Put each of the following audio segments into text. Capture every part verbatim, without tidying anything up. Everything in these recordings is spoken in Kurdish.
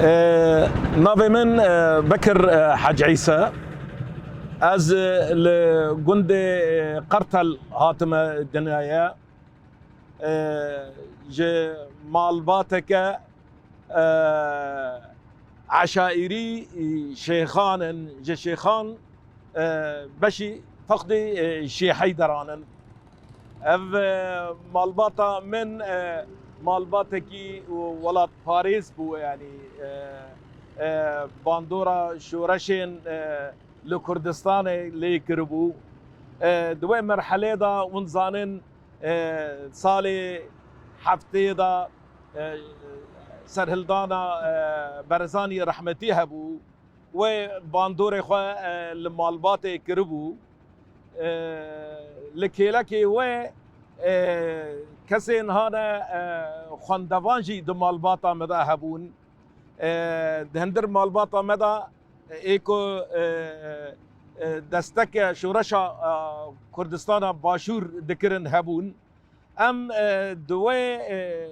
E, navê min, e, Bekir, e, Hec Îsa. Ez, e, li gundê, e, Qertel hatime dinyaya. E, ji malbateke, e, eşaîrî, e, şêxan in, ji şêxan, e, beşî feqdî, e, Şêheyderan in. Ev, e, malbata min, e, malbatekî welatparêz bû, yanî, e, e, bandora şoreşên, e, li Kurdistanê lê kiribû. E, di wê merhelê de hûn zanin, e, salê heftê de, e, serhildana, e, Berzanî rehmetî hebû. Wê bandorê xwe, e, li malbatê kiribû. E, li kêlekê wê, e, kesên hane, e, xwendevan jî di malbata me de hebûn. E, di hindir malbata me de ê ku, e, e, desteke şoreşa, e, Kurdistana Başûr dikirin hebûn. Em, e, di wê, e,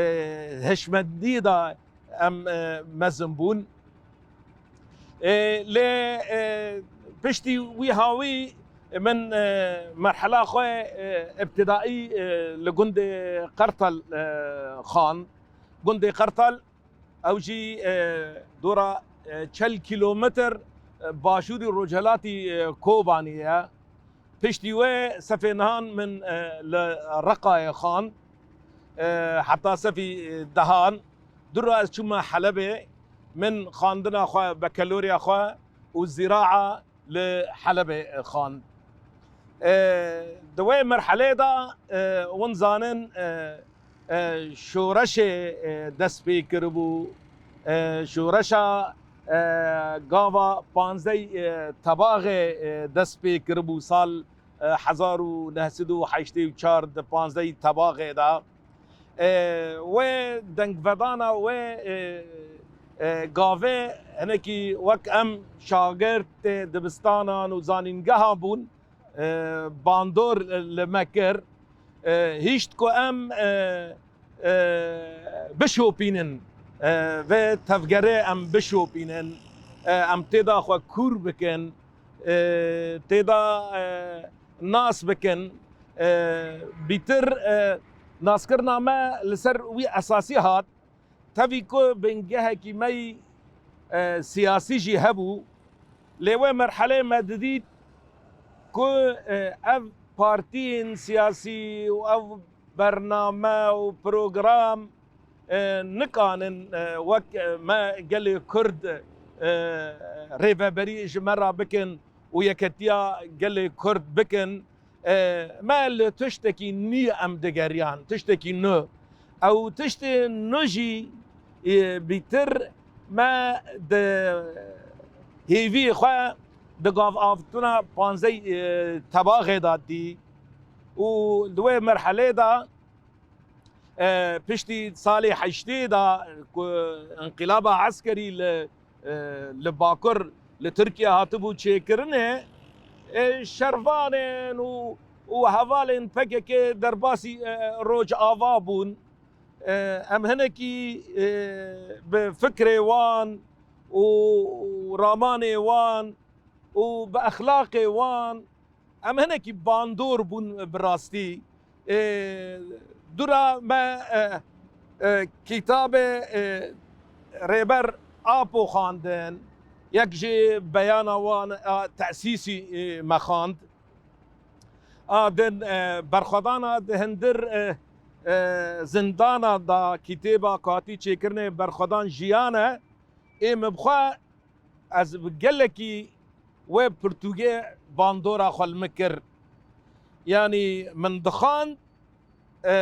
e, hişmendî de em, e, mezin bûn. E, lê, e, piştî wî hawî min, e, merhela xwe, e, îbtidaî, e, li gundê Qertel, e, xand. Gundê Qertel, ew jî, e, dora, e, çel kîlometr, e, başûrî rojhelatî, e, Kobanî ye. Piştî wê sefê nihan min, e, li Reqayê xand, e, heta sefî, e, dehan. Dûra ez çûme Helebê, min xandina xwe, bekeloriya xwe û zîraa li Helebê, e, xand. E, di wê merhelê de, e, hûn zanin, e, e, şoreşê, e, dest pê kiribû. E, şoreşa, e, gava panzdeh, e, Tebaxê, e, dest pê kiribû sal, e, hezar û neh sed û heştê û çar di panzdeh Tebaxê de. E, wê dengvedana wê, e, e, gavê hinekî wek em şagirtê dibistanan û zanîngehan bûn, e, bandor li me kir. E, hişt ku em, e, e, bişopînin, e, vê tevgerê em bişopînin, e, em tê de xwe kûr bikin, e, tê de, e, nas bikin. E, bîtir, e, naskirina me li ser wî esasî hat. Tevî ku bingehekî me yî, e, siyasî jî hebû, lê wê merhelê me didît ku, e, ev partiyên siyasî û ev bername û program, e, nikanin, e, wek, e, me gelê Kurd, e, rêveberî ji me re bikin û yeketiya gelê Kurd bikin. E, me li tiştekî nî em digeriyan, tiştekî nû. Ew tiştê nû jî, e, bîtir me di hêviyê xwe di gavavtina panzdeh, e, Tebaxê de dî û di wê merhelê de, e, piştî salê heştê de ku înqilaba eskerî li, e, li Bakur, li Tirkiye hatibû çêkirinê, e, şervanên û, û hevalên P K K derbasî, e, Rojava bûn. E, em hinekî, e, bi fikrê wan û ramanê wan û bi exlaqê wan, em hinekî bandor bûn bi rastî. E, dûra me, e, e, kitabê, e, Rêber Apo xwandin, yek ji beyana wan a tesîsî, e, me xwand. A din, e, berxwedana di hindir, e, e, zindana da kitêba katî çêkirinê berxwedan jiyan e. Ê min bi xwe ez bi gelekî wê pirtûkê bandora xwe li min kir. Yanî min dixwand, e,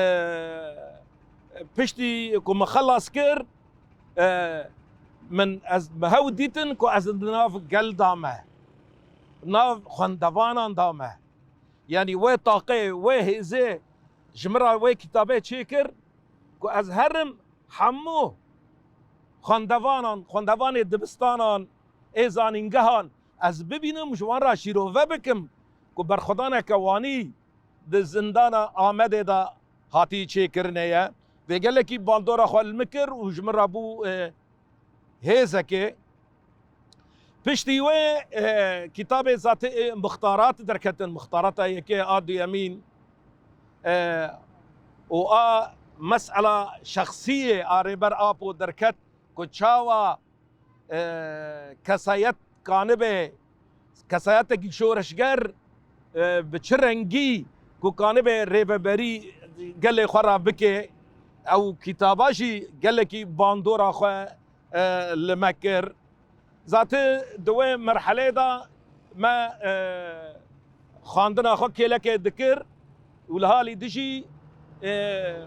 piştî ku min xelas kir, e, min ez bi hew dîtin ku ez di nav gel da me, nav xwendevanan da me. Yanî wê taqê, wê hêzê ji min re wê kitabê çêkir ku ez herim hemû xwendevanan, xwendevanê dibistanan, ê zanîngehan ez bibînim, ji wan re şîrove bikim ku berxwedaneke wanî di zindana Amedê de hatî çêkirinê ye. Vê gelekî bandora xwe li min kir û ji min re bû, e, hêzekê. Piştî wê, e, kitabê zatê, e, muxtarat derketin, muxtarata yekê a duyemîn, e, û a mesela şexsiyê a Rêber Apo derket ku çawa, e, kesayet kanibe, kesayetekî şoreşger, e, bi çi rengî ku kanibe rêveberî gelê xwe re bike, ew kitaba jî gelekî bandora xwe, e, li me kir. Zatî di wê merhelê de me, e, xwendina xwe kêlekê dikir û li halî dijî, e,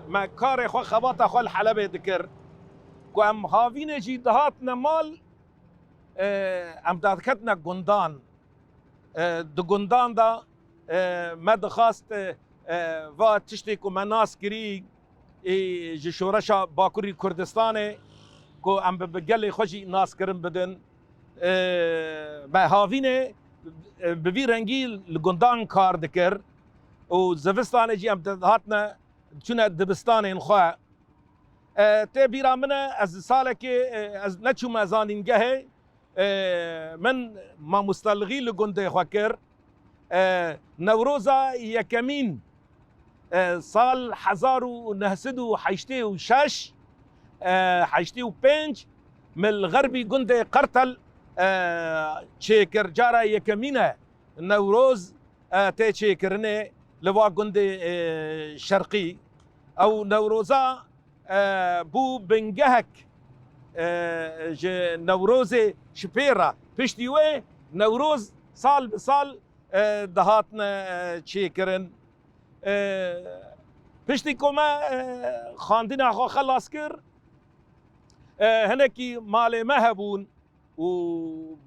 me karê xwe, xebata xwe li Helebê dikir. Ku em havînê jî dihatine mal, e, em dadiketine gundan. E, di gundan de, e, me dixwast, e, e, va tiştê ku me nas kirî, ê, ji şoreşa Bakurî Kurdistanê ku em bi, bi gelê xwe jî naskirin bidin. E, me havînê, e, bi vî rengî li gundan kar dikir û zivistanê jî em dihatine, çûne dibistanên xwe. E, tê bîra min e, ez salekê, e, ez neçûme zanîngehê, e, min mamosteligî li gundê xwe kir. E, Newroza yekemîn, e, sal hezar û neh sed û heştê û şeş, e, heştê û pênc, min li xerbî gundê Qertel, e, çêkir. Cara yekemîn e Newroz, e, tê çêkirinê li va gundê, e, şerqî. Ew Newroza, e, bû bingehek, e, ji Newrozê ji pê re. Piştî wê Newroz sal bi sal, e, dihatine, e, çêkirin. E, piştî ku me, e, xwendina xwe xelas kir, e, hinekî malê me hebûn û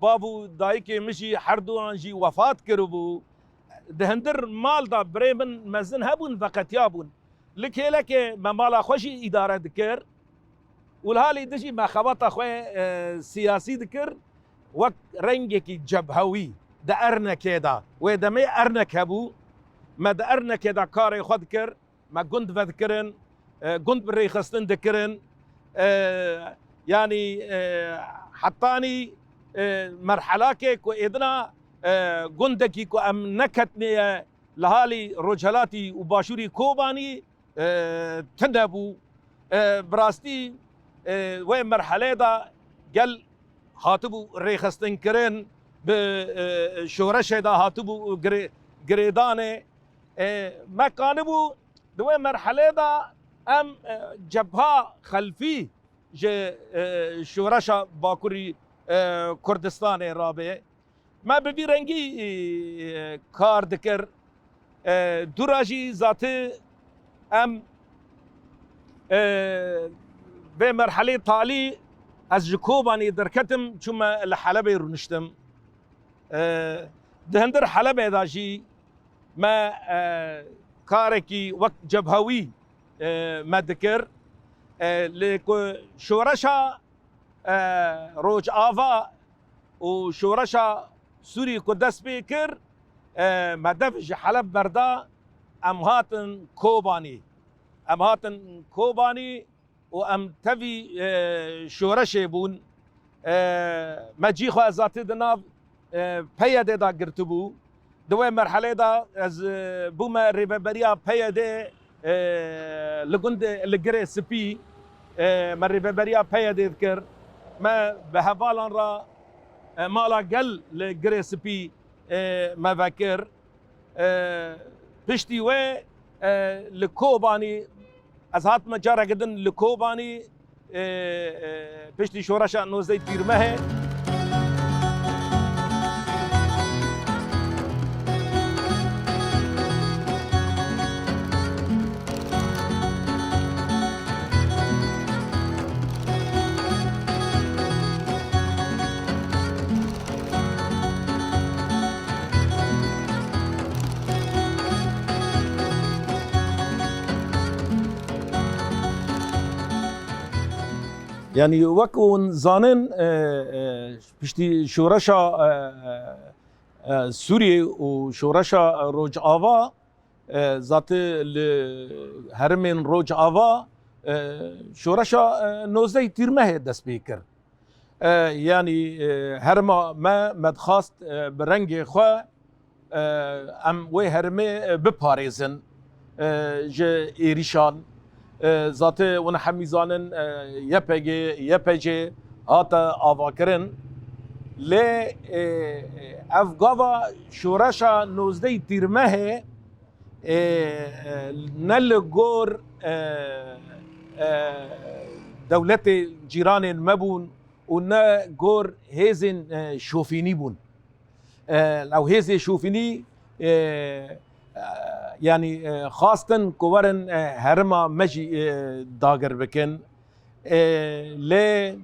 bav û dayikê min jî, herduan jî wefat kiribû. Di hindir mal de birê min mezin hebûn, veqetiyabûn. Li kêlekê me mala xwe jî îdare dikir û li halî dijî me xebata xwe, e, siyasî dikir, wek rengekî cebhewî di ernekê de. Wê demê ernek hebû, me di ernekê de karê xwe dikir, me gund vedikirin, e, gund bi rêxistin dikirin. E, yanî, e, hetanî, e, merhelakê ku êdina, e, gundekî ku em neketnê ye li halî Rojhelatî û Başûrî Kobanî, e, tune bû. E, bi rastî, e, wê merhelê de gel hatibû rêxistinkirin, bi, e, şoreşê de hatibû girê-, girêdanê. E, me kanibû di wê merhelê de em, e, cebha xelfî ji, e, şoreşa Bakurî, e, Kurdistanê rabe. Me bi vî rengî, e, kar dikir. E, dûra jî zatî em, e, vê merhelê talî ez ji Kobanê derketim, çûme li Helebê rûniştim. E, di hindir Helebê de jî me, e, karekî wek cebhewî, e, me dikir. E, lê ku şoreşa, e, Rojava û şoreşa Sûrî ku dest pê kir, e, me dev ji Heleb berda, em hatin Kobanî. Em hatin Kobanî û em tevî, e, şoreşê bûn. E, me cî xwe zatî di nav, e, P Y D de girtibû. Di wê merhelê de ez, e, bûme rêveberiya P Y D, e, li gund, li Girê Spî, e, me rêveberiya P Y D dikir. Me bi hevalan re, e, mala gel li Girê Spî, e, me vekir. E, piştî wê, e, li Kobanî, ez hatime careke din li Kobanî, e, e, piştî şoreşa nozdeh Tîrmehê. Yanî wek hûn zanin, e, e, piştî şoreşa, e, e, e, Sûriyê û şoreşa Rojava, e, zatî li herêmên Rojava, e, şoreşa, e, nozdeh Tîrmehê dest pê kir. E, yanî, e, herma me, me dixwast, e, bi rengê xwe, e, em wê hermê, e, biparêzin, e, ji êrîşan. E, zatê hûn hemî zanin, e, Y P G, Y P C hate avakirin. Lê, e, ev gava şoreşa nozdehê Tîrmehê, e, e, ne li gor, e, e, dewletê cîranên me bûn û ne gor hêzên, e, şofînî bûn. E, ew hêzê şofînî, e, e, yanî, e, xwastin ku werin, e, herima me jî, e, dagir bikin. E, lê,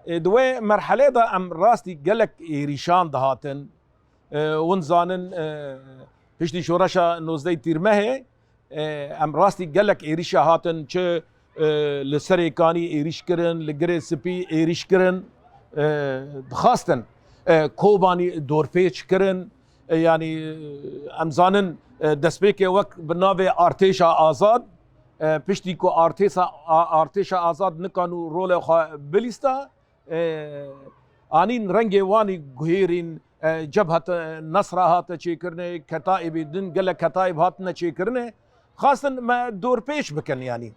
e, di wê merhelê de em rastî gelek êrîşan dihatin. E, hûn zanin, e, piştî şoreşa nozdehê Tîrmehê, e, em rastî gelek êrîşa hatin, çi, e, li Serê Kanî êrîş kirin, li Girê Spî êrîş kirin, e, dixwastin, e, Kobanî dorpêç kirin. E, yanî, e, em zanin, e, destpêkê wek bi navê Artêşa Azad, e, piştî ku Artêsa-, A-, Artêşa Azad nikan û rolê xwe bilîsta, e, anîn rengê wanî guhêrîn, e, Cebhet Nesra hate çêkirinê, ketaîbê din, gelek ketaîb hatine çêkirinê, xwestin me dorpêç bikin yanî.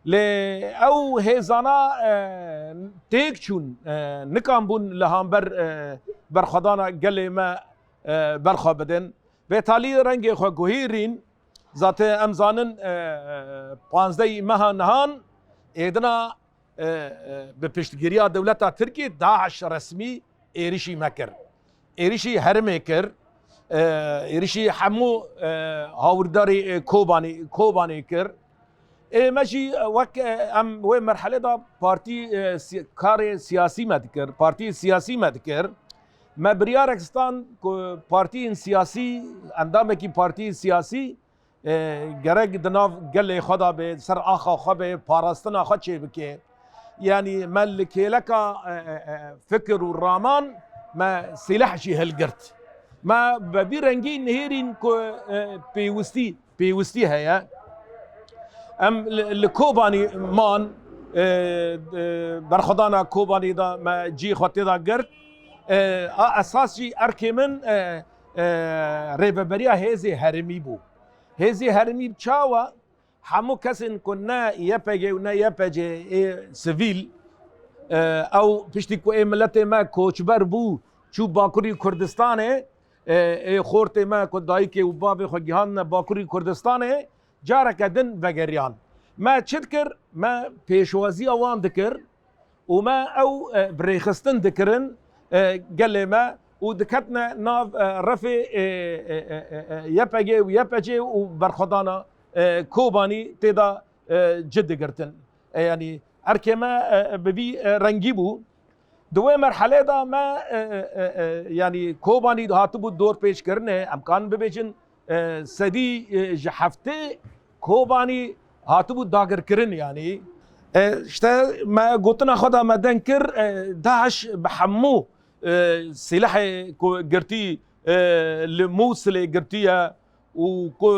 Lê ew hêzana, e, têk çûn, e, nikan bûn li hamber, e, berxwedana gelê me, e, berxwe bidin. Vê talî rengê xwe guhêrîn, zatê em zanin, e, e, panzdehê meha nihan êdina, e, e, bi piştgiriya dewleta Tirkî DAIŞ resmî êrişî me kir. Êrişî hermê kir, e, êrişî hemû, e, hawirdarî, e, Kobanî, Kobanê kir. Ê me jî, e, wek, e, em wê merhelê de partî, e, si-, karê siyasî me dikir, partî siyasî me dikir. Me biryarek stan ku partiyên siyasî, endamekî partiyê siyasî, e, gerek di nav gelê xwe de bê, ser axa xwe bê, parastina xwe çêbike. Yanî me li kêleka, e, e, e, fikir û raman me sîleh jî hilgirt. Me bi vî rengî nihêrîn ku, e, pêwistî, pêwistî heye. Em li, li Kobanî man, e, e, berxwedana Kobanî de me cî xwe tê de girt. E, a esas jî erkê min, e, e, rêveberiya hêzê herêmî bû. Hêzê herêmî çawa? Hemû kesên ku ne Y P G û ne Y P C ê sivîl, e, ew piştî ku ê miletê me koçber bû, çû Bakurî Kurdistanê, e, ê xortê me ku dayikê û bavê xwe gihandine Bakurî Kurdistanê, careke din vegeriyan. Me çi dikir? Me pêşwaziya wan dikir. Û me ew, e, bi rêxistin dikirin, e, gelê me û diketine nav, e, refê, e, e, e, e, e, Y P G û Y P C û berxwedana, e, Kobanî tê de, e, cih digirtin. E, yanî erkê me, e, e, bi vî, e, rengî bû. Di wê merhelê de me, e, e, e, e, yanî Kobanî hatibû dorpêçkirinê, em karin bibêjin, e, sedî, e, ji heftê Kobanî hatibû dagirkirin, yanî. E, işte me gotina xwe de me deng kir, e, DAIŞ bi hemû, e, sîlehê ku girtî, e, li Mûsilê girtiye û ku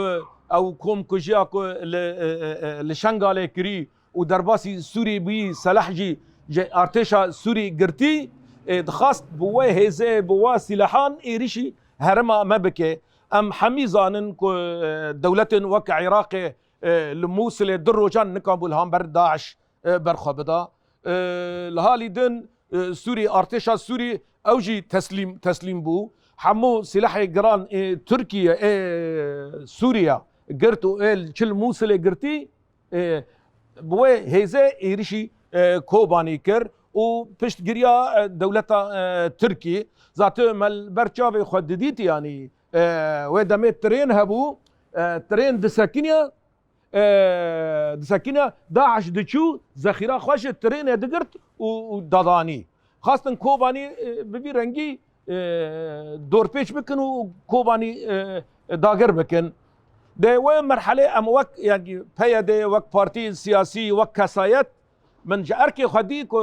ew komkujiya ku li, e, e, e, li Şengalê kirî û derbasî Sûrî bûyî, seleh jî ji artêşa Sûrî girtî, e, dixwast bi wê hêzê, bi wa sîlehan êrîşî herêma me bike. Em hemî zanin ku, e, dewletên wek Iraqê, e, li Mûsilê du rojan nikabû li hember DAIŞ, e, berxwe bida. E, li halî din, e, Sûrî, artêşa Sûrî ew jî teslîm, teslîm bû. Hemû sîlehê giran ê Tirkiye, ê Sûriye girt û ê çi li Mûsilê girtî, e, bi wê hêzê êrişî, e, Kobanî kir û piştgiriya, e, dewleta, e, Tirkî. Zatê me li ber çavê xwe didît, yanî, e, wê demê tirên hebû, e, tirên disekiniye, e, disekiniye, DAIŞ diçû, zexîra xwe ji tirênê digirt û, û dadanî. Xwestin Kobanî, e, bi vî rengî, e, dorpêç bikin û Kobanî, e, dagir bikin. Di wê merhelê em wek, yanî P Y D, wek partî siyasî, wek kesayet, min ji erkê xwe dî ku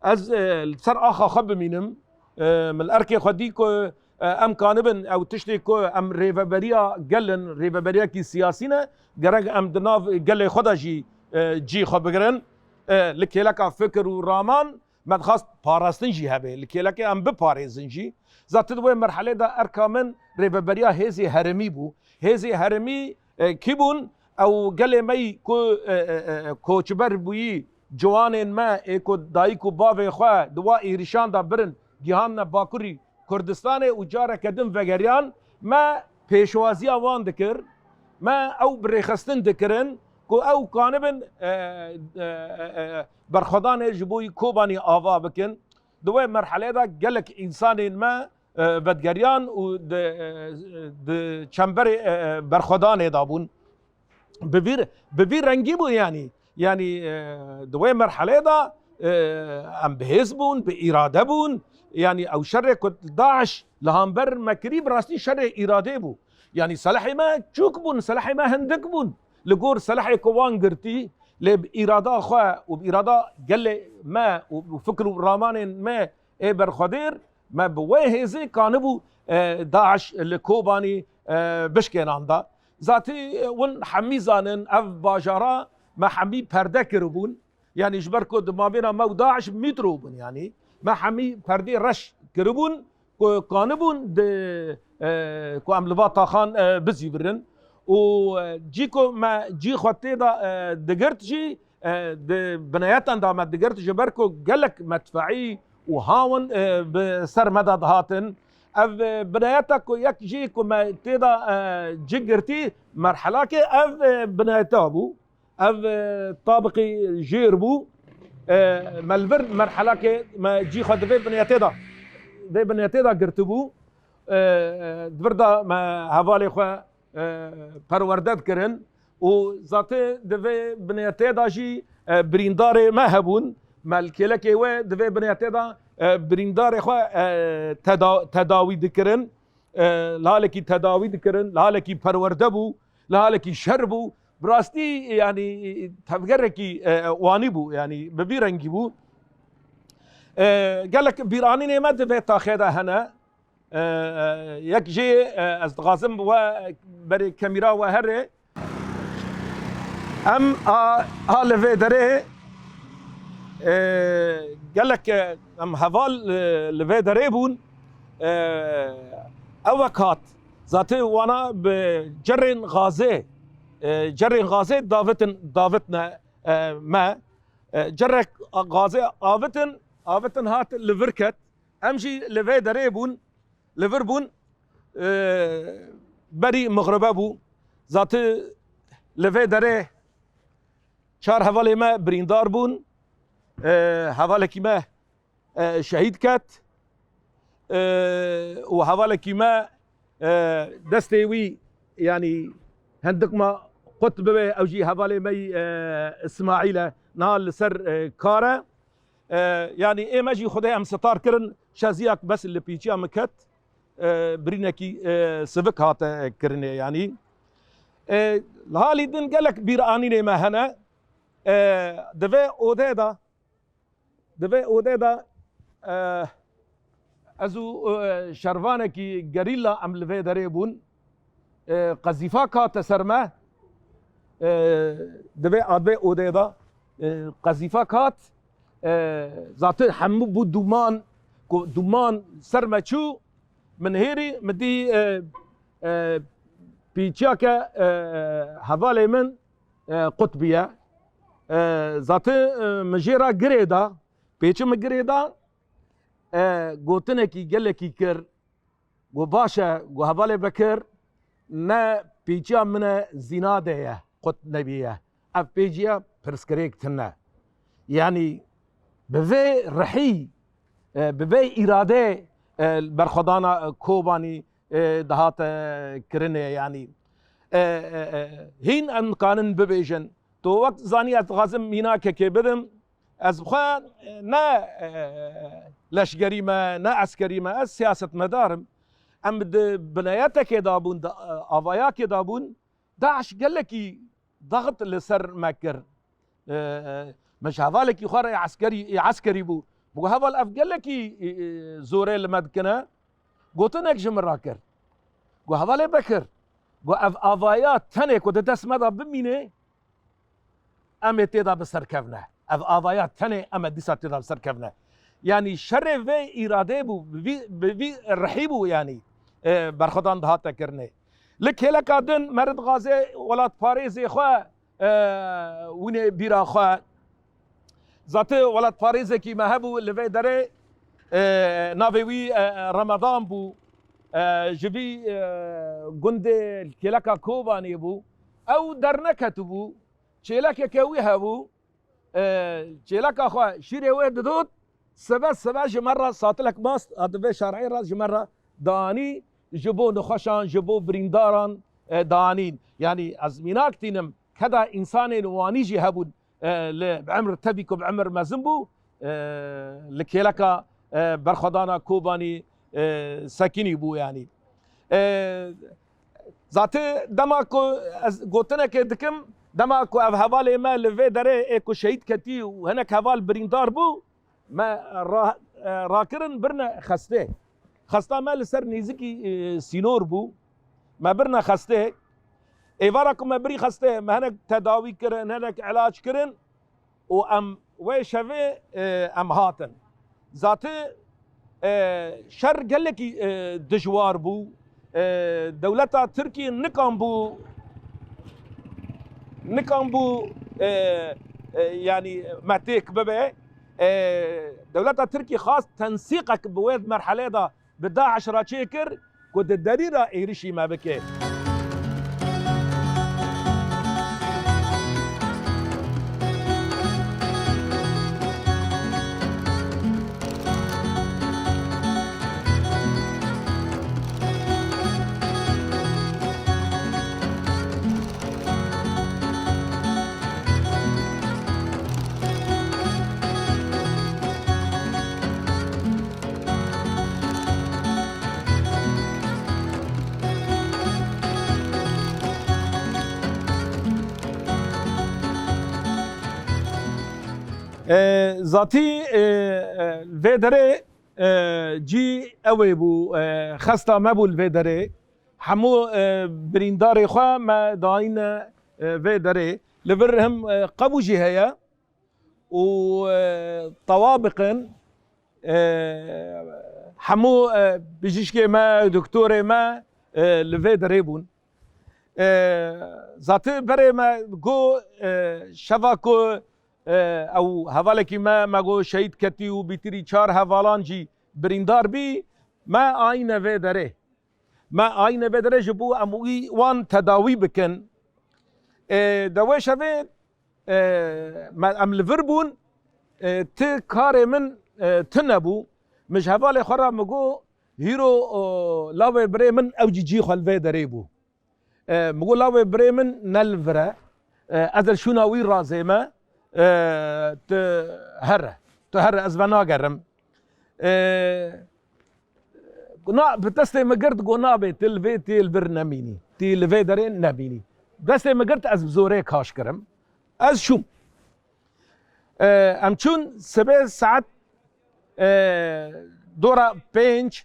ez, e, li ser axa xwe bimînim. E, min li erkê xwe dî ku, e, em kanibin ew tiştê ku em rêveberiya gel in, rêveberiyekî siyasî ne, gerek em di nav gelê xwe de jî, e, cî xwe bigirin. E, li kêleka fikir û raman, Me dixwest parastin jî hebe, li kêlekê em biparêzin jî. Zaten di wê merhelê de erka min rêveberiya hêzê herêmî bû. Hêzê herêmî, e, kî bûn? Ew gelê me yî ku, e, e, e, koçber bûyî, ciwanên me ê ku dayik û bavê xwe di wa êrîşan de birin, gihandine Bakurî Kurdistanê û careke din vegeriyan, me pêşwaziya wan dikir, me ew bi rêxistin dikirin ku ew kanibin, e, e, e, e, berxwedanê ji bo yî Kobanî ava bikin. Di wê merhelê de gelek însanên me, e, vedigeriyan û di, e, di çemberê, e, e, berxwedanê de bûn. Bi vî, bi vî rengî bû yanî. Yanî, e, di wê merhelê de, e, em bi hêz bûn, bi îrade bûn. Yanî ew şerê ku DAIŞ li hember me kirî, bi rastî şerê îradê bû. Yanî selehê me çûk bûn, selehê me hindik bûn. Li gor selehê ku wan girtî, lê bi îrada xwe û bi îrada gelê me û, û fikir û ramanên me ê berxwedêr, me bi wê hêzê kanibû, e, DAIŞ li Kobanî, e, bişkênanda. Zatî, e, win hemî zanin, ev bajara me hemî perde kiribûn. Yanî ji ber ku di mabêna me û DAIŞ mîtro bûn, yanî me hemî perdê reş kiribûn ku kanibûn di, e, ku em li va taxan, e, bizîvirin. Û, e, cî ku me cî xwe tê de, e, digirt jî, e, di bineyetan de me digirt, ji ber ku gelek medfeî û hawin, e, bi ser me de dihatin. Ev, e, bineyeta ku yek jî ku me tê de, e, cî girtî, merhelakê ev, e, bineyeta bû. Ev, e, tabiqî jêr bû. E, me li vir merhelakê me cî xwe di vê bineyetê de, vê bineyetê de girtibû. E, e, di vir de me hevalê xwe, e, perwerde dikirin û zatê di vê bineyetê de jî, e, birîndarê me hebûn. Me li kêlekê wê di vê bineyetê de, e, birîndarê xwe, e, teda-, tedawî dikirin. E, li halekî tedawî dikirin, li halekî perwerde bû, li halekî şer bû. Bi rastî, yanî, tevgerekî, e, wanî bû, yanî bi vî rengî bû. E, gelek bîranînê me di vê taxê de hene. E, e, yek jê, e, ez dixwazim we berê kemîra we here. Em a, a li vê derê, e, gelek, e, em heval, e, li vê derê bûn. E, ewek hat. Zatê wana bi cerên gazê, e, cerên gazê davitin, davitne, e, me. E, cerek gazê avitin, avitin hat li vir ket. Em jî li vê derê bûn, li vir bûn, e, berî mixribe bû. Zatî li vê derê çar hevalê me birîndar bûn. E, hevalekî me, e, şehîd ket. E, û hevalekî me, e, destê wî, yanî hindik ma qut bibe, ew jî hevalê me yî, e, Îsmaîl e, niha li ser, e, kar e. E, yanî ê me jî Xwedê em sitar kirin, şeziyak bes li pîçiya min ket, e, birînekî, e, sivik hate kirinê yanî. E, li halî din gelek bîranînê me hene. E, di vê odê de, di vê odê de, e, ez û, e, şervanekî gerîla em li vê derê bûn. E, qezîfak hate ser me. E, di vê, a, vê odê de, e, qezîfak hat. E, zaten hemû bû duman, ku duman ser me çû, min hêrî, min dî, e, e, pîçiyake, e, hevalê min, e, qut bûye. E, zaten, e, min jê re girê da, pêçi min girê da, e, gotinekî gelekî kir. Got, "Baş e," got, "hevalê Bekir, ne pîçiya min e, zîna de ye, qut nebîye. Ev pêçiya pirsgirêk tune." Yanî bi vê rihî, e, bi vê îradê, e, berxwedana, e, Kobanî, e, dihate kirinê, yanî. E, e, e, hîn em dikanin bibêjin. Tu wek zanî ez dixwazim mînakekê bidim. Ez bi xwe, e, ne, e, leşgerî me, ne eskerî me, ez siyasetmedar im. Em di bineyetekê de bûn, di, e, avayakê de bûn. DAIŞ gelekî daxit li ser me kir. E, e, min ji hevalekî xwe re eskerî, eskerî bû. Min got, "Heval, ev gelekî, e, e, zorê li me dikine." Gotinek ji min re kir. Got, "Hevalê Bekir," got, "ev avaya tenê ku di dest me de bimîne, em ê tê de bi ser kevine. Ev avaya tenê em ê dîsa tê de bi ser kevine." Yanî şerê vê îradê bû, bi vî, bi vî rihî bû yanî, e, berxwedan dihate kirinê. Li kêleka din me ridixwaze welatparêzê xwe, e, wînê bîra xwe. Zate welatparêzekî me hebû li vê derê, e, navê wî, e, Remedan bû. E, ji vî, e, gundê kêleka Kobanê bû. Ew derneketibû. Çêlekeke wî hebû. E, çêleka xwe şîrê wê didot, sebe sebe ji me re satilek mast, a di vê şareyê re ji me re danî, ji bo nexweşan, ji bo birîndaran, e, danîn. Yanî ez mînak tînim, keda însanên wanî jî hebûn, e, li bi emir tevî ku bi emir mezin bû, e, li kêleka, e, berxwedana Kobanî, e, sekinî bû yanî. E, Zatê dema ku ez gotinekê dikim, dema ku ev hevalê me li vê derê ê ku şehîd ketî û hinek heval birîndar bû, me ra-, e, rakirin birine xestê. Xesta me li ser nêzikî, e, sînor bû. Me birine xestê. Êvara ku me birî xestê, me hinek tedawî kirin, hinek ilac kirin. Û em wê şevê, e, em hatin. Zatê, e, şer gelekî, e, dijwar bû. E, dewleta Tirkî nikan bû, nikan bû, e, e, yanî me têk bibe. E, dewleta Tirkî xwest tensîqek bi wê merhelê de bi DAIŞ re çêkir ku di derî re êrişî me bike. E, zatî, e, e, vê derê, e, cî ew ê bû, e, xesta me bû li vê derê. Hemû, e, birîndarê xwe me dayîne, e, vê derê. Li vir him, e, qebû jî heye. û, e, tewabiqin, e, hemû, e, bijîşkê me, doktorê me, e, li vê derê bûn. E, zatê berê me got, e, şeva ku, e, ew hevalekî me, me got şehîd ketî û bîtirî çar hevalan jî birîndar bî, me ayîne vê derê. Me ayîne vê derê ji bo em wî wan tedawî bikin. E, de wê şevê, e, me, em li vir bûn, e, ti karê min, e, tune bû. Min ji hevalê xwe re min got, hîro, o, lawê birê min ew jî cî xwe li vê derê bû. E, min got, lawê birê min ne li vir e. E, ez li şûna wî razê me. E, tu here. Tu here, ez venagerim. E, na, bi destê min girt, got, nabê, tu li vê, tu li vir nemînî. Tu li vê derê nemînî. Destê min girt, ez bi zorê kaş kirim. Ez çûm. E, em çûn sibê saet, e, dora pênc,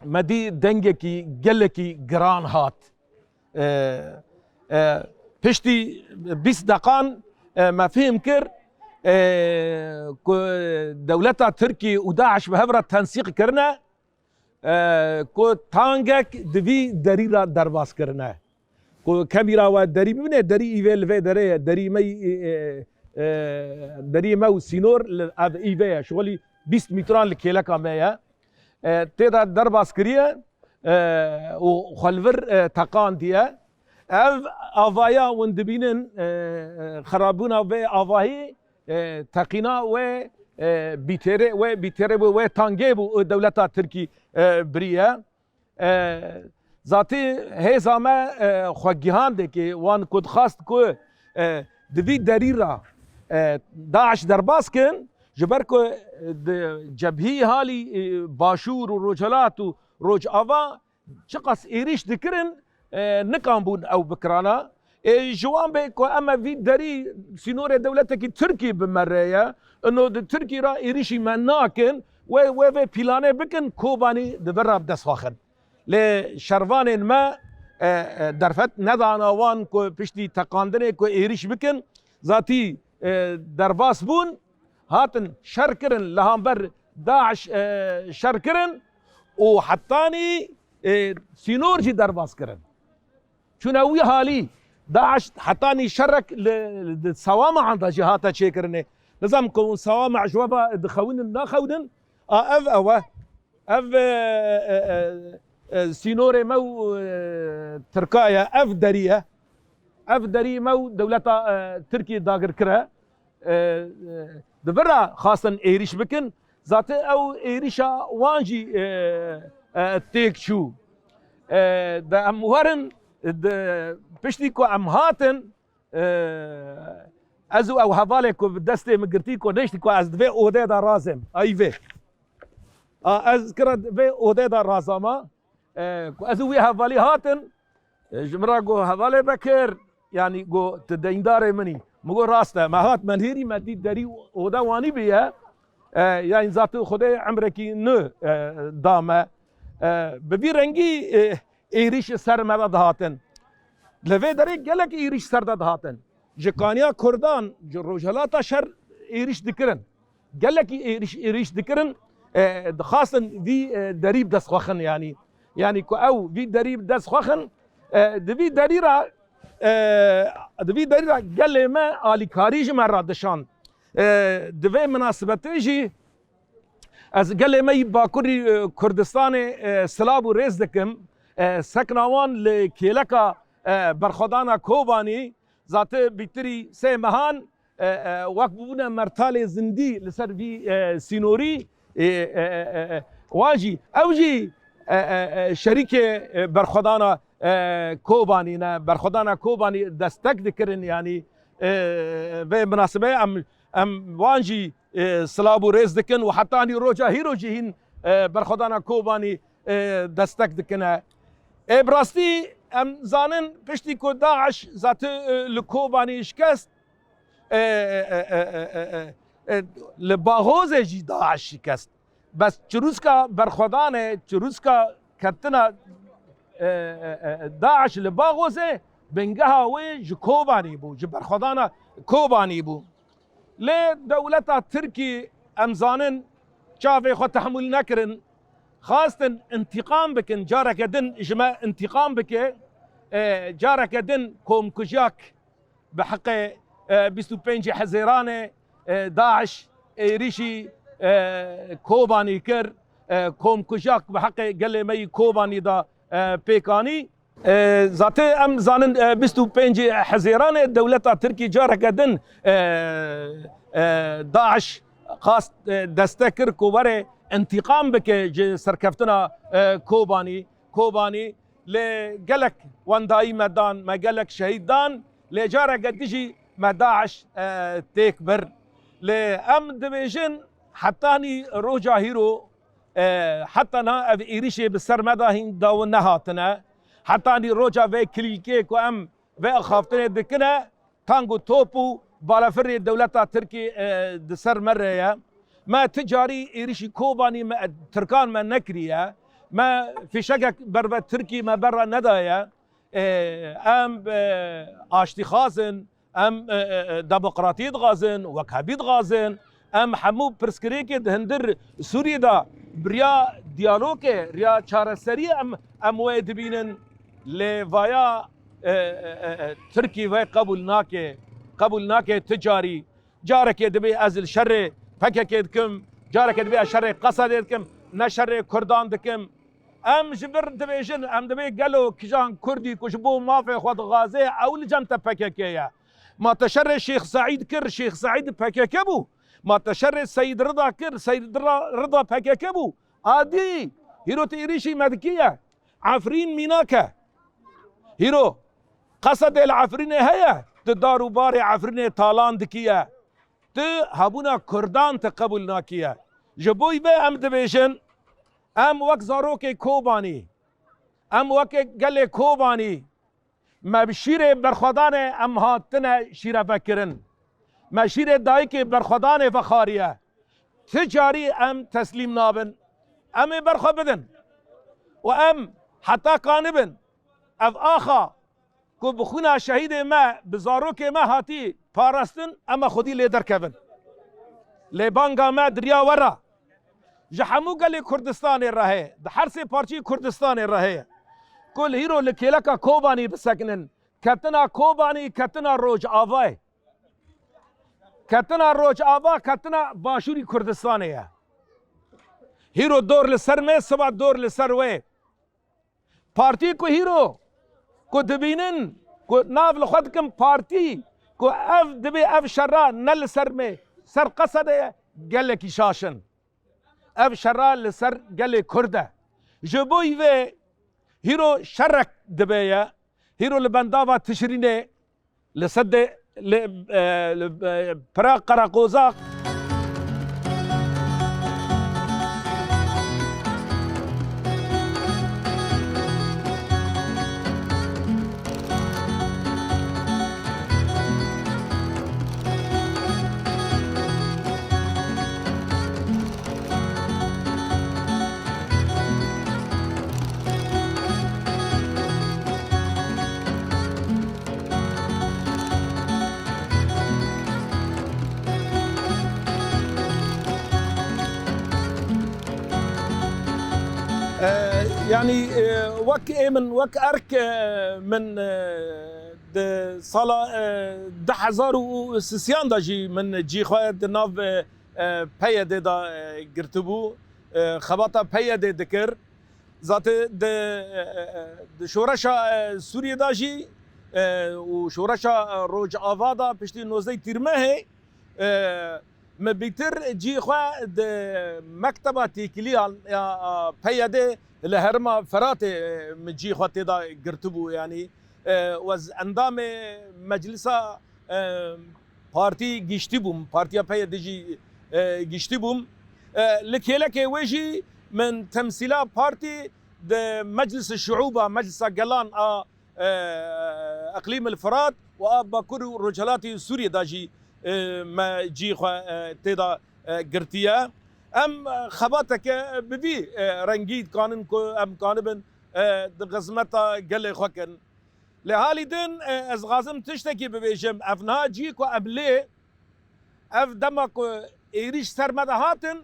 me dî dengekî gelekî giran hat. E, e, piştî bîst deqan, e, me fêm kir, e, ku dewleta Tirkî û DAIŞ bi hev re tensîq kirine, e, ku tangek di vî derî re derbas kirine. Ku kemîra we derî bibîne, derî îvê li vê derê ye, derî me, e, e, e, derî me û sînor li ev îvê ye. Şixulî bîst mîtran li kêleka me ye. E, tê de derbas kiriye, e, û xwe li vir, e, teqandiye. Ev avaya hûn dibînin, e, e, xerabûna vê avahî, e, teqîna wê, e, bîtêrê, wê bîtêrê bû, wê tangê bû, û dewleta Tirkî, e, biriye. E, zatî hêza me, e, xwe gihandekê wan ku dixwast ku, e, di vî derî re, e, DAIŞ derbas kin, ji ber ku, e, di cebhî halî, e, Başûr û Rojhelat û Rojava çiqas êrîş dikirin, e, nikan bûn ew bikirana. E, ji wan bê ku em e vî derî sînorê dewletekî Tirkî bi me re ye. Ino di Tirkî re êrîşî me nakin. Wê, wê vê pîlanê bikin, Kobanî di vir re bi dest xwe xin. Lê şervanên me, e, e, derfet nedana wan ku piştî teqandinê ku êrîş bikin. Zatî, e, derbas bûn. hatin şer kirin, li hamber DAIŞ, e, şer kirin û hetanî, e, sînor jî derbas kirin. Çûne wî halî, DAIŞ hetanî şerek li, li sewamahan de jî hate çêkirinê. Nizam ku hûn sewama ji we ve dixewinin, naxewinin, a ev, ew e. Ev, e, e, e, e, sînorê me û, e, Tirka ye, ev derî ye. Ev derî me û dewleta, e, Tirkî dagirkir e. E, e, di vir re xwestin êrîş bikin. Zaten ew êrîşa wan jî, e, e, têk çû. E, de em werin, de, piştî ku em hatin, e, ez û ew hevalê ku bi destê min girtî ku neştî ku ez di vê odê de razêm. Ay vê. A, ez kira di vê odê de razama. E, ku ez û wî hevalî hatin, e, ji min re got, "Hevalê Bekir, yanî got, tu deyndarê min î." Min got, "Rast e." Me hat, me nihêrî, me dît derî oda wanî bûye. E, yanî zaten Xwedê emrekî nû, e, da me. E, bi vî rengî, e, êrîş li ser me de dihatin. Li vê derê gelek êrîş ser de dihatin. Ji kaniya Kurdan, ji Rojhilata Şer êrîş dikirin. Gelekî êrîş, êrîş dikirin, e, dixwastin vî, e, derî bi dest xwe xin, yanî. Yanî ku ew vî derî bi dest xwe xin, e, di vî derî re, e, di vî derî re gelê me alîkarî ji me re dişand. E, di vê minasebetê jî ez gelê me yî Bakurî, e, Kurdistanê, e, silav û rêz dikim. E, sekna wan li kêleka, e, berxwedana Kobanî, zate bîtirî sê mehan, e, e, wek bûbûne mertalê zindî li ser vî, e, sînorî, e, e, e, e, e, wan jî, ew jî, e, e, e, şerîkê, e, berxwedana, e, Kobanî ne, berxwedana Kobanî destek dikirin, yanî, e, vê minasebeyê em, em wan jî, e, silav û rêz dikin û hetanî roja hîro jî hîn, e, berxwedana Kobanî, e, destek dikine. Ê, bi rastî em zanin piştî ku DAIŞ zate, e, li Kobanî şikest, e, e, e, e, e, e, e, li Baxozê jî DAIŞ şikest. Bes çirûska berxwedanê, çirûska ketina, e, e, e, DAIŞ li Baxozê bingeha wê ji Kobanî bû, ji berxwedana Kobanî bû. Lê dewleta Tirkî, em zanin, çavê xwe tehmûl nekirin, xwestin întîqam bikin, careke din ji me întîqam bike, e, careke din komkujak bi heqê, e, bîst û pêncî Hezêranê, e, DAIŞ êrîşî, e, Kobanî kir, e, komkujak bi heqê gelê me yî Kobanî de, e, pêk anî. E, zate em zanin, e, bîst û pêncî Hezêranê dewleta Tirkî careke din, e, e, DAIŞ xast, e, destek kir ku were întîqam bike ji serkeftina, e, Kobanî. Kobanî, lê gelek wendayî me dan, me gelek şehîd dan, lê careke dijî me DAIŞ, e, têk bir. Lê em dibêjin hetanî roja hîro, e, heta niha ev êrîşê bi ser me de hîn daw nehatine. Hetanî roja vê kilîkê ku em vê axaftinê dikine, tang û top û balafirê dewleta Tirkî, e, di ser me re ye. Me ti carî êrîşî Kobanî me, Tirkan me nekiriye. Me fîşekek berve Tirkî me berre nedaye. E, em, e, aştîxwaz in, em, e, e, e, demokratiyê dixwazin, wekhabî dixwazin, em hemû pirsgirêkê di hundir Sûriyê de bi riya diyalogê, riya çareseriyê em, em wê dibînin. Lê vaya, e, e, e, e, Tirkî vê qebûl nake, qebûl nake ti carî. Carekê dibê ez li şerê P K K dikim, carekê dibê ez şerê Qesedê dikim, ne şerê Kurdan dikim. Em ji vir dibêjin, em dibê gelo kijan Kurdî ku ji bo mafê xwe dixwaze, ew li cem te P K K ye. Ma te şerê Şêx Seîd kir, Şêx Seîd P K K bû. Ma te şerê Seyîd Rida kir, Seyîd Rida, Rida P K K bû. Adî, hîro tu êrîşî me dikiye. Efrîn mînak e. Hîro, Qesedê li Efrînê heye, tu dar û barê Efrînê talan dikiye. Tu hebûna Kurdan tu qebûl nakiye. Ji bo vê em dibêjin, em wek zarokê Kobanî, em wekê gelê Kobanî, me bi şîrê berxwedanê em hatine şîrevekirin. Me şîrê dayikê berxwedanê vexwariye. Ti carî em teslîm nabin. Em ê berxwe bidin. Û em heta kanibin ev axa ku bi xwîna şehîdê me, bi zarokê me hatî parastin, em ê xwedî lê derkevin. Lê banga me di riya we re ji hemû gelê Kurdistanê re heye, di her sê parçeyê Kurdistanê re heye, ku li hîro li kêleka Kobanî bisekinin. Ketina Kobanî, ketina Rojavayê. Ketina Rojava, ketina Başûrî Kurdistanê ye. Hîro dor li ser me, siba dor li ser wê. Partî ku hîro, ku dibînin, ku nav li xwe dikin partî, ku ev dibê ev şera ne li ser me, ser Qesede ye, gelekî şaş in. Ev şera li ser gelê Kurd e. Ji bo vê hîro şerek dibe ye. Hîro li bendava Tişrînê, li sedê, li, e, li, e, pira Qereqoza. E, yanî, e, wek ê min, wek erk, e, min, e, di sala, e, du hezar û sisiyan de jî min cî xwe di nav, e, e, P Y D de, e, girtibû. E, xebata P Y D dikir. Zatê di, e, e, e, di şoreşa, e, Sûriyê de jî, e, û şoreşa, e, Rojava de piştî nozdeh Tîrmehê, e, min bîtir cî xwe di mekteba têkiliyan ya, a, P Y D li herêma Feratê, e, min cî xwe tê de girtibû, yanî, e, ez endamê meclisa, e, partî giştî bûm, partiya P Y D jî, e, giştî bûm. E, li kêlekê wê jî min temsîla partî di Meclis Şuûba, Meclisa Gelan a, e, Eqlîm el Firat û a Bakur û Rojhelatê Sûriyê de jî, e, me cî xwe, e, tê de, e, girtiye. Em, e, xebateke bi vî, e, rengî dikanin ku em kanibin, e, di xizmeta gelê xwe kin. Lê halî din, e, ez dixwazim tiştekî bibêjim. Ev niha cî ku em lê, ev dema ku êrîş ser me de hatin,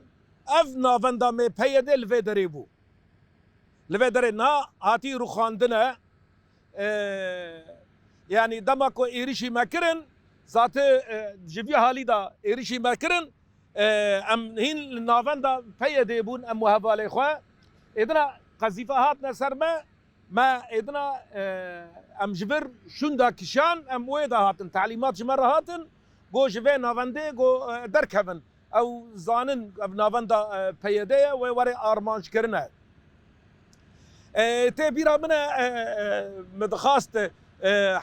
ev navenda me P Y D li vê derê bû. Li vê derê niha hatî rûxandine. E, yanî dema ku êrîşî me kirin, zatê, e, ji vî halî de êrîşî me kirin, e, em hîn li navenda P Y D bûn, em û hevalê xwe. Êdina qezîfe hatine ser me, me êdina, e, em ji vir şûnda kişan, em wê de hatin, telîmat ji me re hatin, go ji vê navendê go, e, derkevin. Ew zanin ev navenda, e, P Y D ye, wê were armanc kirine. E, tê bîra min e, e, e, min dixwast, e,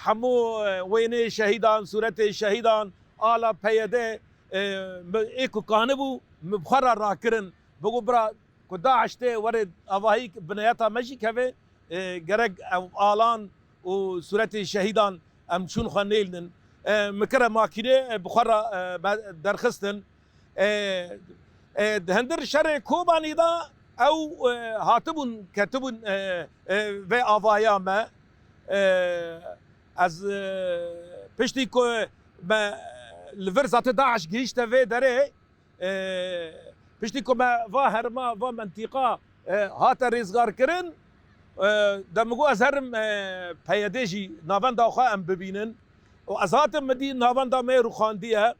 hemû, e, wênê şehîdan, sûretê şehîdan, ala P Y D, e, min ê ku kanibû, min bi xwe re rakirin. Bigo bira, ku DAIŞ tê were avahî bineyeta me jî keve, e, gerek ew alan û sûretê şehîdan em çûn xwe nêlnin. E, min kire makîne, e, bi xwe re, e, me derxistin. E, e, di hundir şerê Kobanî de ew, e, hatibûn, ketibûn, e, e, vê avaya me. E, ez, e, piştî ku me li vir zatê DAIŞ gihîşte vê derê, e, piştî ku me va herma, va mentîqa, e, hate rêzgarkirin, e, de min got ez herim, e, P Y D jî navenda xwe em bibînin. Û ez hatim, min dî navenda me rûxandiye.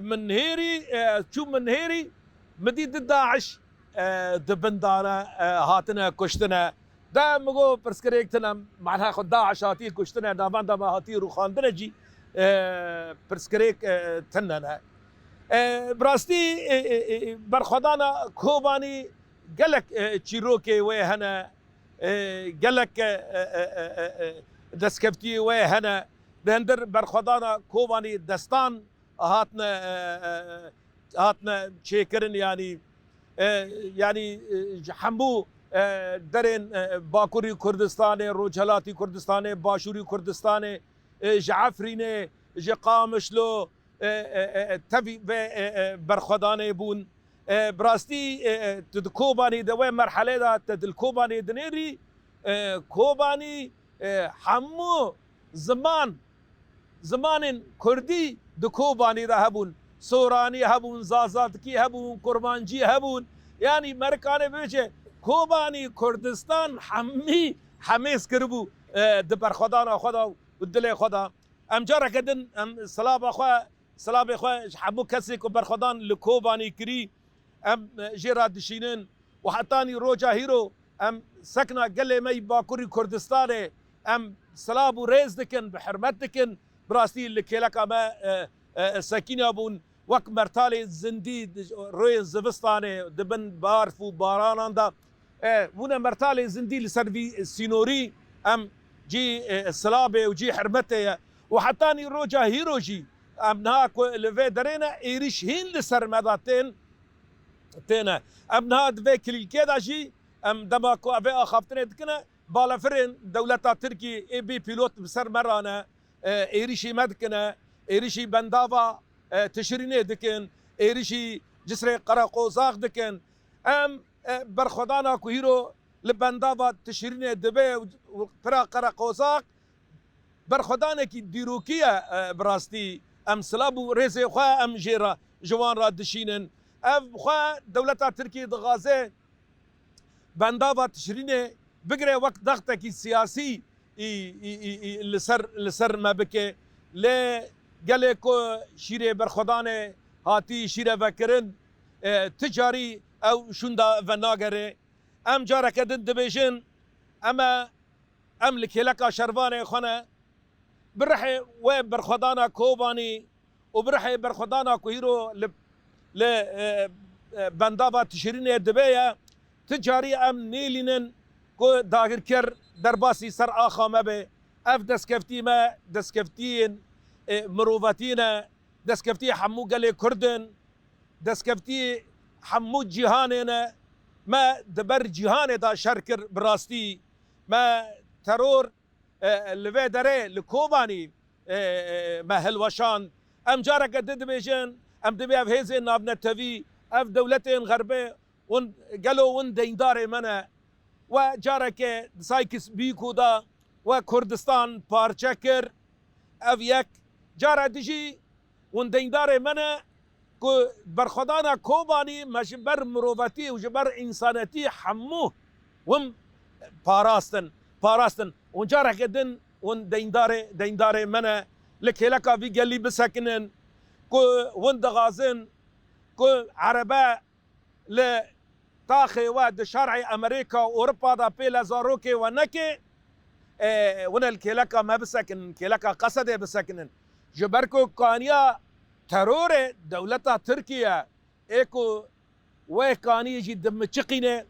Min hêrî, e, çû min hêrî, min dî di DAIŞ, e, di bin dane, e, hatine kuştine. De min got pirsgirêk tune, mana xwe DAIŞ hatiye kuştine, navenda me hatiye rûxandine jî, e, pirsgirêk, e, tune ne. E, bi rastî, e, e, e, berxwedana Kobanî gelek, e, çîrokê wê hene, e, gelek, e, e, e, e, e, destkeftiyê wê hene. Di hundir berxwedana Kobanî destan hatine, e, e, e, hatine çêkirin, yanî, e, yanî, e, ji hemû, e, derên, e, Bakurî Kurdistanê, Rojhelatî Kurdistanê, Başûrî Kurdistanê, e, ji Efrînê, ji Qamişlo, e, e, e, e, tevî vê, e, e, berxwedanê bûn. E, bi rastî, e, e, tu di Kobanî de wê merhelê de, te di li Kobanî dinêrî, e, Kobanî, e, hemû ziman, zimanên kurdî di Kobanî de hebûn. Soranî hebûn, Zazakî hebûn, Kurmancî hebûn. Yanî merikanê bêje Kobanî, Kurdistan hemî hemêz kiribû, e, di berxwedana xwe de û dilê xwe de. Em careke din, em silava xwe, silavê xwe ji hemû kesê ku berxwedan li Kobanî kirî, em, e, jê re dişînin û hetanî roja hîro em sekna gelê me yî Bakurî Kurdistanê em silav û rêz dikin, bi hurmet dikin. Bi rastî li kêleka me, e, e, sekîna bûn, wek mertalê zindî di royên zivistanê di bin barf û baranan de, e, bûne mertalê zindî li ser vî sînorî, em cî, e, silavê û cî hurmetê ye. Û hetanî roja hîro jî em niha ku li vê derê ne, êrîş hîn li ser me de tên, têne. Em niha di vê kilîlkê de jî, em dema ku ev ê axaftinê dikine, balefirên dewleta Tirkî ê bê pîlot bi ser me re ne, e, êrîşî me dikine, êrîşî bendava, e, Tişrînê dikin, êrîşî Cisrê Qereqozax dikin. Em, e, berxwedana ku hîro li bendava Tişrînê dibe û, û pira Qereqozax, berxwedanekî dîrokî ye, e, bi rastî. Em silav û rêzê xwe em jê re, ji wan re dişînin. Ev bi xwe dewleta Tirkiyê dixwaze bendava Tişrînê bigire wek dextekî siyasî î, î, î, î, li ser, li ser me bike. Lê gelê ku şîrê berxwedanê hatî şîrevekirin, e, ti carî ew şûnda venagere. Em careke din dibêjin, em e, em li kêleka şervanê xwe ne, bi rihê wê berxwedana Kobanî û bi rihê berxwedana ku hîro li, li, e, e, bendava Tişrînê dibe ye, ti carî em nêlînin ku dagirker derbasî ser axa me be. Ev destkeftî me, destkeftiyên, e, mirovatî ne, destkeftiyê hemû gelê Kurd in, destkeftiyê hemû cîhanê ne. Me di ber cîhanê de şer kir bi rastî. Me teror, e, li vê derê, li Kobanî, e, e, me hilweşand. Em careke din dibêjin, em dibê ev hêzên navnetewî, ev dewletên xerbê, hûn gelo hûn deyndarê me ne? We careke di Sykes-Picot de we Kurdistan parçe kir. Ev yek. Cara dijî hûn deyndarê me ne ku berxwedana Kobanî me ji ber mirovetî û ji ber însanetî hemû hûn parastin, parastin. Hûn careke din hûn deyndarê, deyndarê me ne. Li kêleka vî gelî bisekinin ku hûn dixwazin ku erebe li taxê we di şerê Amerîka û Ewropa de pê le zarokê we neke, e, hûn li kêleka me bisekinin, kêleka Qesedê bisekinin. Ji ber ku kaniya terorê dewleta Tirkiye ê ku wê kaniyê jî dimiçiqîne,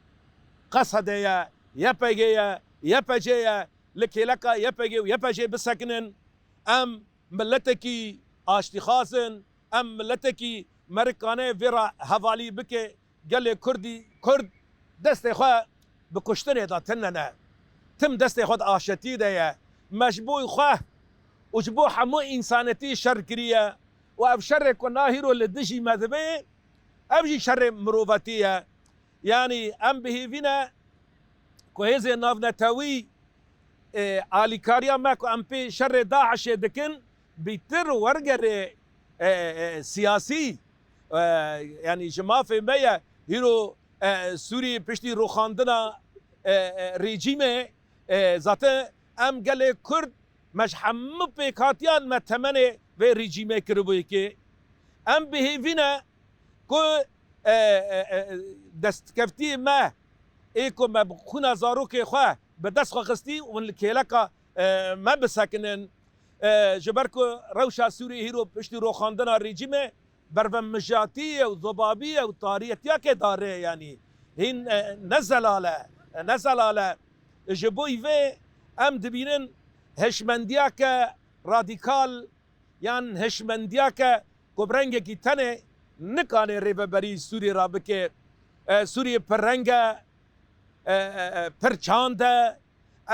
Qesedê ye, Y P G ye, Y P C ye, li kêleka Y P G û Y P C bisekinin. Em miletekî aştîxwaz in, em miletekî merikane vê re hevalî bike, gelê Kurdî, Kurd destê xwe bi kuştinê de tune ne. Tim destê xwe di aşetî de ye. Me ji bo xwe û ji bo hemû însanetî şer kiriye û ev şerê ku nahîro li dijî me dibe, ev jî şerê mirovatî ye. Yanî em bi hêvî ne ku hêzên navnetewî, e, alîkariya me ku em pê şerê DAIŞê dikin, bîtir wergerê, e, e, siyasî, e, yanî ji mafê me ye. Hîro, e, Sûrî piştî rûxandina, e, e, rejîmê, e, zaten em gelê Kurd me ji hemû pêkhatiyan me temenê vê rejîmê kiribû yekê. Em bi hêvî ne ku, e, e, e, destkeftiyê me ê ku me bi xwîna zarokê xwe bi dest xwe xistî, hûn li kêleka, e, me bisekinin. E, ji ber ku rewşa Sûriyê hîro piştî rûxandina rejîmê bervemijatî ye û zobabî ye û tarîhetiyakê darê, yanî hîn, e, ne zelal e, ne zelal e. Ji bo vê em dibînin hişmendiyeke radîkal yan hişmendiyeke ku bi rengekî tenê nikane rêveberî Sûriyê re bike. E, Sûriyê pir reng e, e, e, e, pir çand e.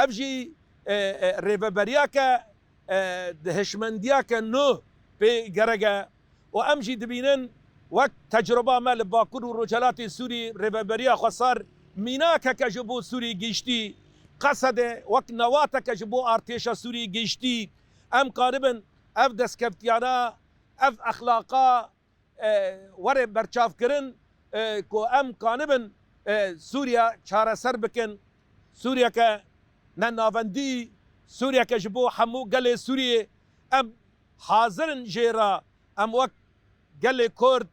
Ev jî, e, e, rêveberiyeke, e, di hişmendiyeke nû pê gerek e. Û em jî dibînin wek tecruba me li Bakur û Rojhelatê Sûrî rêveberiya xwesar mînakeke ji bo Sûrî gihiştî, Qesedê wek newateke ji bo artêşa Sûrî gihiştî. Em karibin ev destkeftiyana, ev exlaqa, e, were berçavkirin, e, ku em kanibin, e, Sûriye çareser bikin. Sûriyeke nenavendî, Sûriyeke ji bo hemû gelê Sûriyê. Em hazir in jê re, em wek gelê Kurd,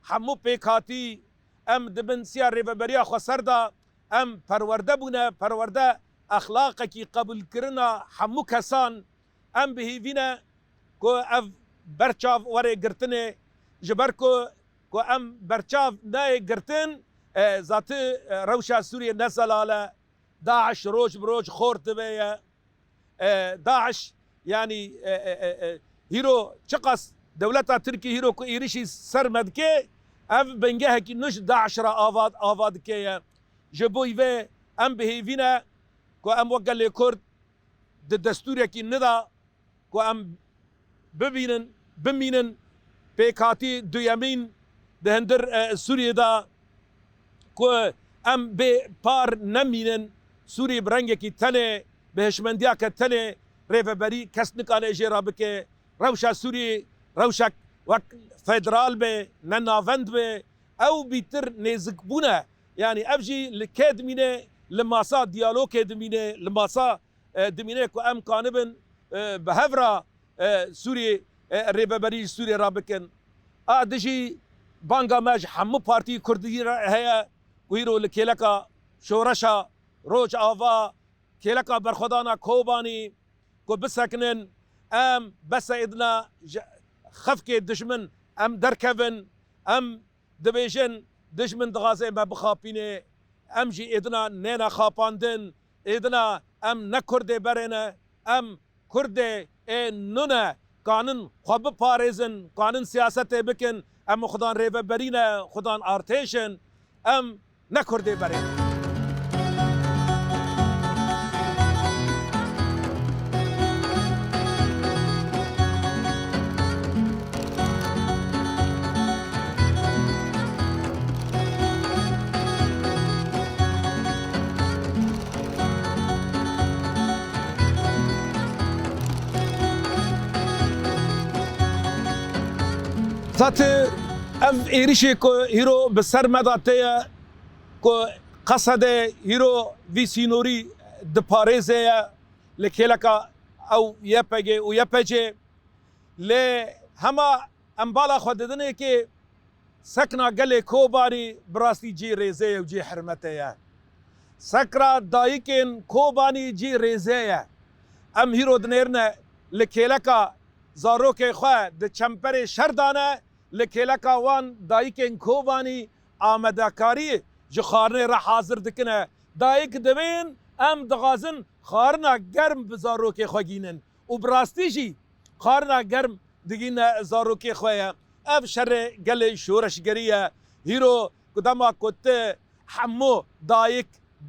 hemû pêkhatî, em di bin siya rêveberiya xweser de, em perwerde bûne, perwerde exlaqekî qebûlkirina hemû kesan, em bi hêvî ne ku ev berçav were girtinê, ji ber ku, ku em berçav nayê girtin, e, zatî, e, rewşa Sûriyê ne zelal e. DAIŞ roj bi roj xort dibe ye. E, DAIŞ, yanî, e, e, e, e, hîro çiqas dewleta Tirkî hîro ku êrişî ser me dike, ev bingehekî nû ji DAIŞ re ava, ava dike ye. Ji bo vê em bi hêvî ne ku em wek gelê Kurd di destûrekî nida ku em bibînin, bimînin pêkhatî duyemîn di hundir, e, Sûriyê de, ku em bê par nemînin. Sûrî bi rengekî tenê, bi hişmendiyeke tenê rêveberî kes nikane jê re bike. Rewşa Sûrî rewşek wek federal be, ne navend be, ew bîtir nêzikbûn e. Yanî ev jî li kê dimîne? Li masa diyalogê dimîne, li masa e, dimîne ku em kanibin, e, bi hev re, e, Sûriyê, e, rêveberî ji Sûriyê re bikin. A dijî banga me ji hemû partî kurdî re heye ku îro li kêleka şoreşa Rojava, kêleka berxwedana Kobanî ku bisekinin, em bes e êdina ji xefkê dijmin em derkevin, em dibêjin, dijmin dixwaze me bixapîne, em jî êdina nêne xapandin, êdina em ne Kurdê berê ne, em Kurdê ê nû ne, kanin xwe biparêzin, kanin siyasetê bikin, em xudan rêveberî ne, xudan artêş in, em ne Kurdê berê ne. Zatî ev êrişê ku hîro bi ser me de tê ye, ku Qesedê hîro vî sînorî diparêze ye li kêleka ew Y P G û Y P C. Lê hema em bala xwe didinê kê sekna gelê Kobanî bi rastî cî rêzê ye û cî hirmetê ye. Sekra dayikên Kobanî cî rêzê ye. Em hîro dinêrine li kêleka zarokê xwe di çemperê şer de ne, li kêleka wan dayikên Kobanî amadekarî ji xwarinê re hazir dikine. Dayik dibên, em dixwazin xwarina germ bi zarokê xwe gînin. Û bi rastî jî xwarina germ digîne zarokê xwe ye. Ev şerê gelê şoreşgerî ye. Hîro ku dema ku tu hemû dayik,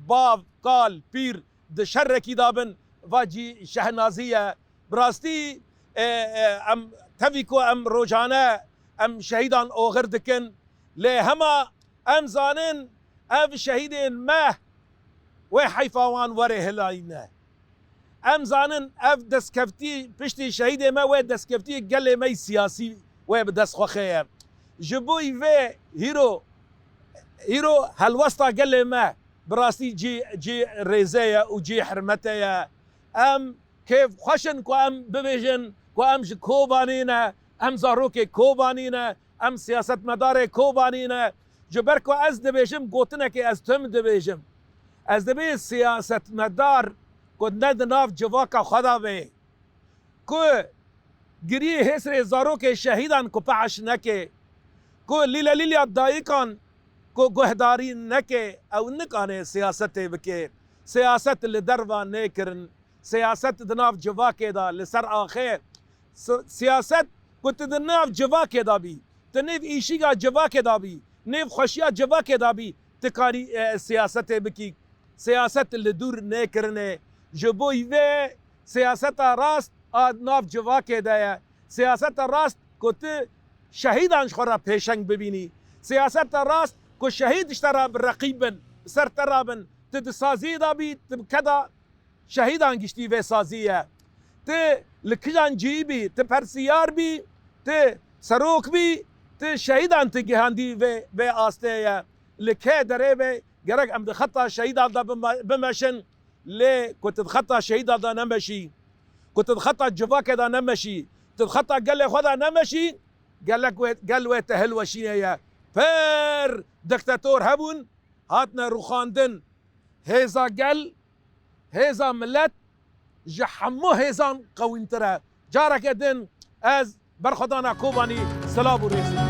bav, kal, pîr di şerekî de bin, va cî şehnazî ye. Bi rastî, e, e, em tevî ku em rojane em şehîdan oxir dikin, lê hema em zanin ev şehîdên me wê heyfa wan were hilayîne. Em zanin ev destkeftî piştî şehîdê me wê destkeftî gelê me yî siyasî wê bi dest xwe xeye. Ji bo vê hîro, hîro helwesta gelê me bi rastî cî, cî rêze ye û cî hirmete ye. Em kêf xweş in ku em bibêjin ku em ji Kobanî ne, em zarokê Kobanî ne, em siyasetmedarê Kobanî ne. Ji ber ku ez dibêjim, gotinekê ez tim dibêjim. Ez dibê siyasetmedar ku ne di nav civaka xwe de be, ku giriyê hêsrê zarokê şehîdan ku peş neke, ku lîlelîliya dayikan ku guhdarî neke, ew nikane siyasetê bike. Siyaset li derva nêkirin. Siyaset di nav civakê de li ser axê. Si-, siyaset ku tu di nav civakê de bî, tu nêv îşîga civakê de bî, nêv xweşiya civakê de bî, tu karî, e, siyasetê bikî. Siyaset li dûr nêkirine. Ji bo vê siyaseta rast a nav civakê de ye. Siyaseta rast ku tu şehîdan ji xwe re pêşeng bibînî. Siyaseta rast ku şehîd ji te re bi reqîb bin, bi ser te re bin. Tu di saziyê de bî, tu bi keda şehîdan giştî vê sazî ye. Tu li kijan cihî bî, tu persiyar bî, tu serok bî, Ti şehîdan ti gihandî vê, vê astê ye. Li kê derê be, gerek em di xeta şehîdan de bime-, bimeşin, lê ku ti di xeta şehîdan de nemeşî, ku ti di xeta civakê de nemeşî, ti di xeta gelê xwe de nemeşî, gelek wê, gel wê te hilweşîne ye. Pir diktator hebûn, hatine rûxandin. Hêza gel, hêza milet ji hemû hêzan qewîmtir e. Careke din ez Berxwedana Kobanî silav û rêz.